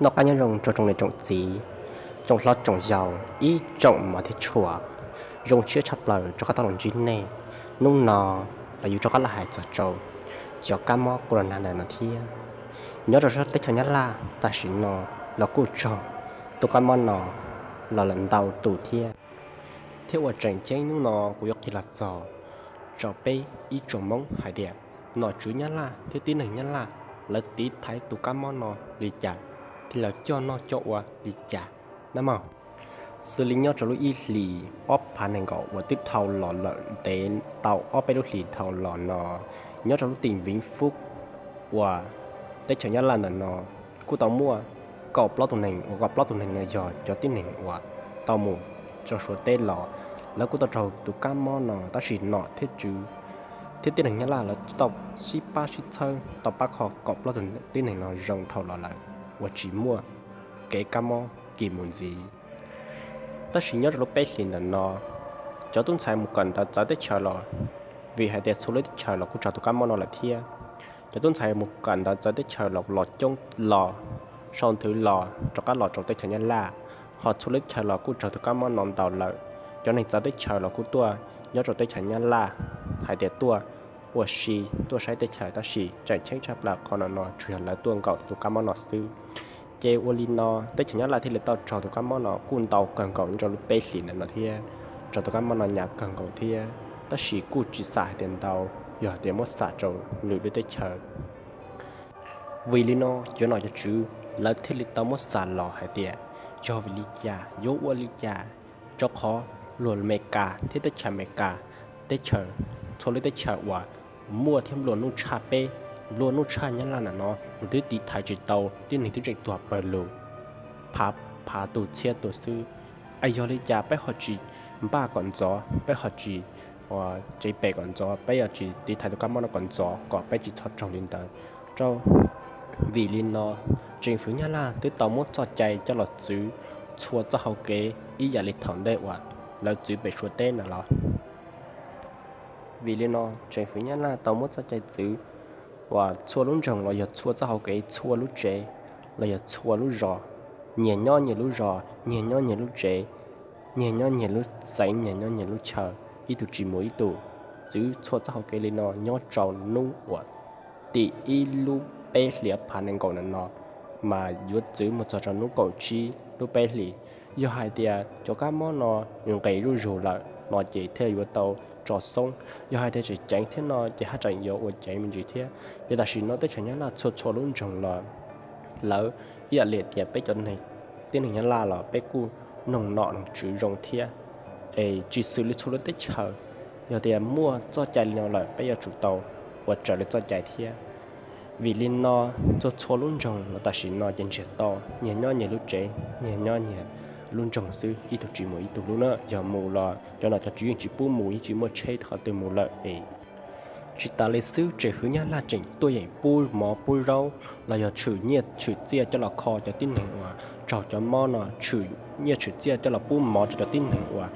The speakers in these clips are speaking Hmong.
Noj qab nyob zoo rau tsoom niam tsoom txiv, tsoom hlob tsoom yau, ib tsoom mos thiab tshua. Zoo siab tshaj plaws rov qab tau los ntsib nej. Hnub no los yus rov qab los hais txog rau cov kab mob corona ntawm no thiab. Nyob rau sab teb chaws Nyab Laj tam sim no los kuj raug tus kab mob no los lawm ntau tus thiab. Thiab ua tseem ceeb hnub no kuv yuav qhia los txog rau peb ib tsoom Hmoob hais tias nom tswv Nyab Laj thiab tib neeg Nyab Laj lawv tiv thaiv tus kab mob no li cas, thiab lawv coj noj coj ua li cas na mog. Xws li nyob rau lub ib hlis ob phav nees nkaum uas twb dhau los lawm ntev tau ob peb lub hlis dhau los no, nyob rau lub teem Viv Fub uas teb chaws Nyab Laj ntawm no kuj tau muaj kaum plaub tus neeg, uas kaum plaub tus neeg no yog cov tib neeg uas tau mus rau Suav teb los, lawv kuj tau raug tus kab mob no, tab sis nom thiab tswv thiab tib neeg Nyab Laj lawv tau sib pab sib txhawb tau pab kho kaum plaub tus tib neeg no zoo dhau los lawm uas tsis muaj kev kab mob kis mus ntxiv. Tab sis nyob rau lub peb hlis ntawm no, cov tub ntxhais mus kawm ntawv txawv teb chaws los, vim hais tias txhua lub teb chaws los kuj raug tus kab mob no lawm thiab. Cov tub ntxhais mus kawm ntawv txawv teb chaws los los coob los, sau nthwv los rov qab los rau teb chaws Nyab Laj, ho txhua lub teb chaws los kuj raug tus kab mob no ntau lawm. Cov neeg txawv teb chaws los kuj tuaj nyob rau teb chaws Nyab Laj hais tias tuaj ua si tuaj saib teb chaws, tab sis tseem ceeb tshaj plaws qhov no no tsuas yog lawv tuaj nkaum tus kab mob no xwb. Ces ua li no teb chaws Nyab Laj thiaj li tau raug tus kab mob no kuj ntau kawg nkaus nyob rau lub peb hlis ntawm no thiab, raug tus kab mob no hnyav kawg nkaus thiab, tab sis kuj tsis xam hais tias ntau, yog tias muab xam rau lwm lub teb chaws. Vim li no cov nom cov tswv lawv thiaj li tau muab xam los hais tias yog vim li cas, yuav ua li cas, rau qhov luag Amelikas thiab teb chaws Amelikas, teb chaws, txhua lub teb chaws uas muaj thiab nplua nuj tshaj peb, nplua nuj tshaj Nyab Laj ntawm no, nws twb tiv thaiv tsis tau tib neeg twb tseem tuag pawg lug phav phav tus txhiab tus xwb. Es yog li cas peb ho tsis npaj kom ntxov, peb ho tsis tsev pem kom ntxov, peb yuav tsis tiv thaiv tus kab mob no kom ntxov kom peb tsis txhob raug li ntawd? Rau vim li no, tseem fwv Nyab Laj twb tau muab txoj cai coj los txwv txhua txoj hau kev ib yam li thaum ntej uas lawv txwv pem Suav teb no los. Vim li no tseem fwv Nyab Laj tau muab txoj cai txwv uas txhua lub nroog los yog txhua txoj hau kev, txhua lub tsev los yog txhua lub zos, nyias nyob nyias lub zos, nyias nyob nyias lub tsev, nyias nyob nyias lub xeev, nyias nyob nyias lub chaw, ib tug tsis mus ib tug, txwv txhua txoj hau kev li no nyob rau hnub uas tim ib lub peb hlis phav nees nkaum ntawm no, mas yuav txwv mus txog rau hnub kaum tsib lub peb hlis. Yog hais tias cov kab mob no nws nqis zuj zus lawm no ces thiaj yuav tau tso xoob. Yog hais tias tseem ceev thiab no ces haj tseem yuav ua ceev me ntsis thiab. Ces tam sim no teb chaws Nyab Laj txhua txhua lub nroog los lawv ib yam li tias peb cov tib neeg Nyab Laj los peb kuj noog nom noog tswv zoo thiab. Es tsis xws li txhua lub teb chaws, yog tias muaj txoj cai li no lawm peb yuav tsum tau ua raws li txoj cai thiab. Vim li no txhua txhua lub nroog los tam sim no ces ntsiag to, nyias nyob nyias lub tsev, nyias nyob nyias lub nroog xwb, ib tug tsis mus ib tug lub na. Yog mus los cov nom cov tswv yeej tsis pub mus, yeej tsis muaj tsheb qhov twg mus lawm es tsis tas li xwb, tseem fwv Nyab Laj tseem tuaj yeem pub mov pub zaub los yog tshwm nyiaj tshwm txiaj coj los kho cov tib neeg uas raug cov mob no, tshwm nyiaj tshwm txiaj coj los pub mov rau cov tib neeg uas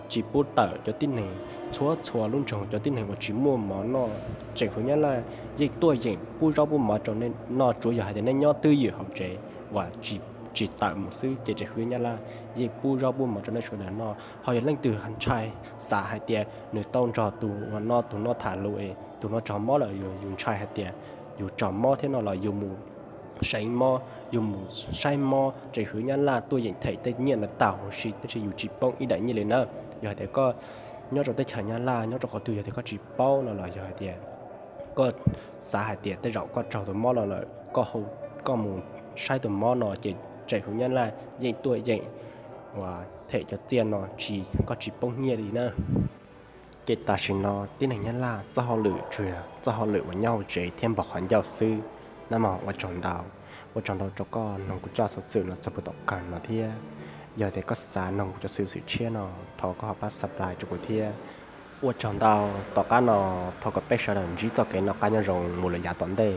tsis pub tawm, cov tib neeg txhua txhua lub nroog cov tib neeg uas tsis muaj mov noj. Tseem fwv Nyab Laj yeej tuaj yeem pub zaub pub mov rau nej noj, tsuav yog hais tias nej nyob twj ywm hauv tsev uas tsis tawm mus xwb ces tseem fwv Nyab Laj yeej pub zaub pub mov rau nej sawv daws noj. Ho yog leej twg ntshai, xav hais tias nws tau nrog tus uas no tus no tham lus es tus no raug mob lawm, yus ntshai hais tias yus raug mob thiab no los yus mus seev mob, yus mus saib mob, tseem fwv Nyab Laj tuaj yeem them tej nyiaj ntawd tag huv si, tab sis yus tsis poob ib daim nyiaj li na. Yog hais tias koj nyob rau teb chaws Nyab Laj nyob rau qhov twg, yog tias koj tsis paub no los yog hais tias koj xav hais tias tej zaum koj raug tus mob no lawm, koj mus saib tus mob no ces tseem fwv Nyab Laj yeej tuaj yeem uas them cov txiaj no tsis, koj tsis poob nyiaj li na. Ces tam sim no tib neeg Nyab Laj txoj hauj lwm tsuas yog txoj hauj lwm uas nyob hauv tsev thiab npog qhov ncauj xwb. Nab mog, ua tsaug ntau, ua tsaug ntau rau koj noog kuv zaj xov xwm no txog puag tom kawg no thiab. Yog tias koj xav noog kuv cov xov xwm tshiab no, thov koj ho pab subscribe rau kuv thiab. Ua tsaug ntau, tom qab no thov kom peb sawv daws ntsib txoj kev noj qab nyob zoo mus lawm yav tom ntej.